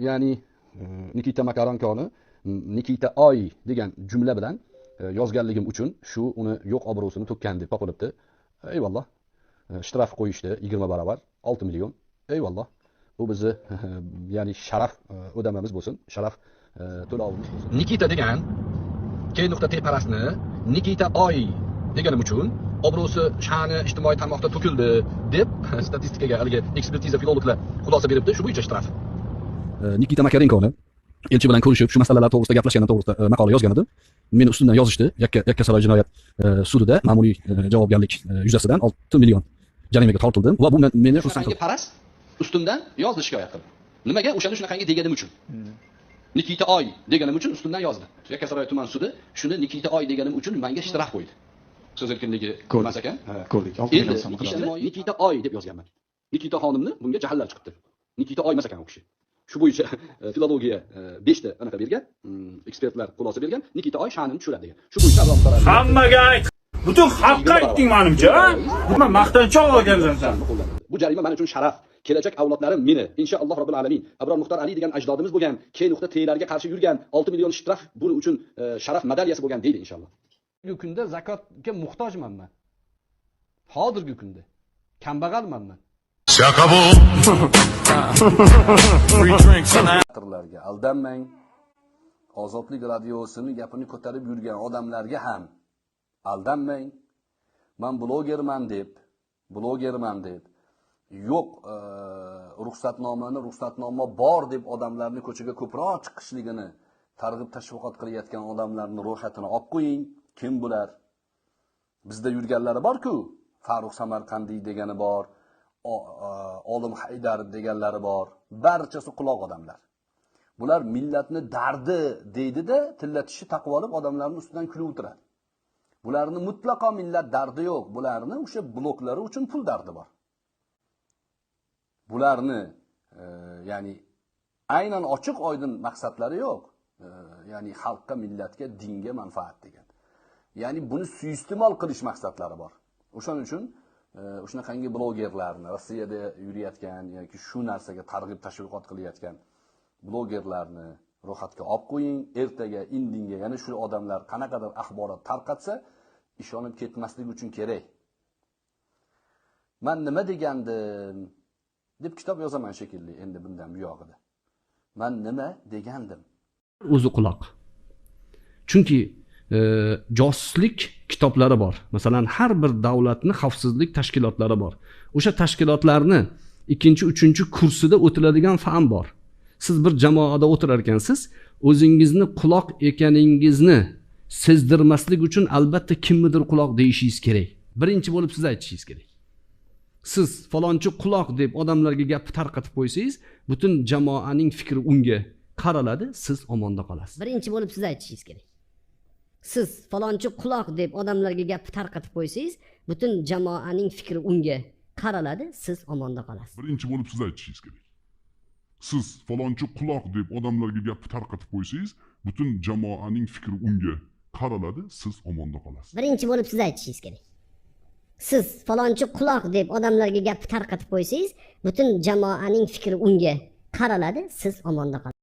Ya'ni Nikita Makarenkoni Nikita Oy degan jumla bilan yozganligim uchun shu uni yo'q obro'sini to'kkan deb topilibdi. Eyvalloh. Shtraf qo'yishdi 20 barobar 6 million. Eyvalloh. Bu bizni ya'ni sharaf o'damamiz bo'lsin, sharaf to'lovimiz bo'lsin. Nikita degan K.T parasni Nikita Oy deganim uchun obro'si, sha'ni ijtimoiy tarmoqda to'kildi deb statistikaga haligi ekspertiza filologlar xulosa beribdi, shu bo'yicha shtraf. Nikita Makarenkoni elchi bilan ko'rishib, shu masalalar to'g'risida gaplashgani to'g'risida maqola yozgan edim. Meni ustimdan yozishdi. Yakkasaroy jinoyat sudida ma'muriy javobgarlik yuzasidan 6 million jarimaga tortildim va bu meni xursand qildi. Paras ustimdan yozdi shikoyat qilib. Nimaga? O'shani shunaqangi deganim uchun. Nikita Oy deganim uchun ustimdan yozdi. Yakkasaroy tuman sudi shuni Nikita Oy deganim uchun menga shtraf qo'ydi. So'z erkinligi emas ekan. Ko'rdik. 6 Endi million so'm qiladi. Nikita Oy deb yozganman. Nikita xonimni bunga jahllar chiqibdi. Nikita Oy emas ekan u kishi. Shu bo'yicha filologiya 5 ta anaqa bergan, ekspertlar xulosa bergan, Nikita Oy sha'nini tushiradi degan. Shu bo'yicha Abror Muxtor Hammaga ayt. Butun xalqqa aytding menimcha, a? Nima maqtanchoq olgansan sen? Bu jarima men uchun sharaf. Kelajak avlodlarim meni inshaalloh robbil alamin Abror Muxtor Ali degan ajdodimiz bo'lgan K.T'larga qarshi yurgan 6 million shtraf buning uchun sharaf medalyasi bo'lgan deydi inshaalloh. Bugungi kunda zakotga muhtojman men. Hozirgi kunda kambag'alman men. Senatorlarga aldanmang. Ozodlik radiosini gapini ko'tarib yurgan odamlarga ham aldanmang. Men blogerman deb, yo'q ruxsatnomani ruxsatnoma bor deb odamlarni ko'chaga ko'proq chiqishligini targ'ib tashviqot qilayotgan odamlarni ro'yxatini olib qo'ying. Kim bular? Bizda yurganlari bor-ku. Farruh Samarqandiy degani bor, Olim Haydar deganlari bor. Barchasi quloq odamlar. Bular millatni dardi deydi-da, tilla tishi taqib olib odamlarning ustidan kulib o'tiradi. Bularni mutlaqo millat dardi yo'q. Bularni o'sha bloklari uchun pul dardi bor. Bularni ya'ni aynan ochiq oydin maqsadlari yo'q. Ya'ni xalqqa, millatga, dinga manfaat degan. Ya'ni buni suiiste'mol qilish maqsadlari bor. O'shaning uchun o'shanaqangi blogerlarni, Rossiyada yurayotgan yoki shu narsaga targ'ib tashviqot qilayotgan blogerlarni ro'yxatga olib qo'ying. Ertaga indinga yana shu odamlar qanaqadir axborot tarqatsa, ishonib ketmaslik uchun kerak. Men nima degandim deb kitob yozaman shekilli endi bundan buyog'ida. Men nima degandim? O'zi quloq. Chunki josuslik kitoblari bor. Masalan, har bir davlatning xavfsizlik tashkilotlari bor. O'sha tashkilotlarni 2-3 kursida o'tiladigan fan bor. Siz bir jamoada o'tirar ekansiz, o'zingizni quloq ekaningizni sezdirmaslik uchun albatta kimnidir quloq deyishingiz kerak. Birinchi bo'lib siz aytishingiz kerak. Siz falonchi quloq deb odamlarga gapni tarqatib qo'ysangiz, butun jamoaning fikri unga qaraladi, siz omonda qolasiz. Birinchi bo'lib siz aytishingiz kerak. Siz falonchi quloq deb odamlarga gapni tarqatib qo'ysangiz, butun jamoaning fikri unga qaraladi, siz omonda qolasiz. Birinchi bo'lib siz aytishingiz kerak. Siz falonchi quloq deb odamlarga gapni tarqatib qo'ysangiz, butun jamoaning fikri unga qaraladi, siz omonda qolasiz. Birinchi bo'lib siz aytishingiz kerak. Siz falonchi quloq deb odamlarga gapni tarqatib qo'ysangiz, butun jamoaning fikri unga qaraladi, siz omonda qolasiz.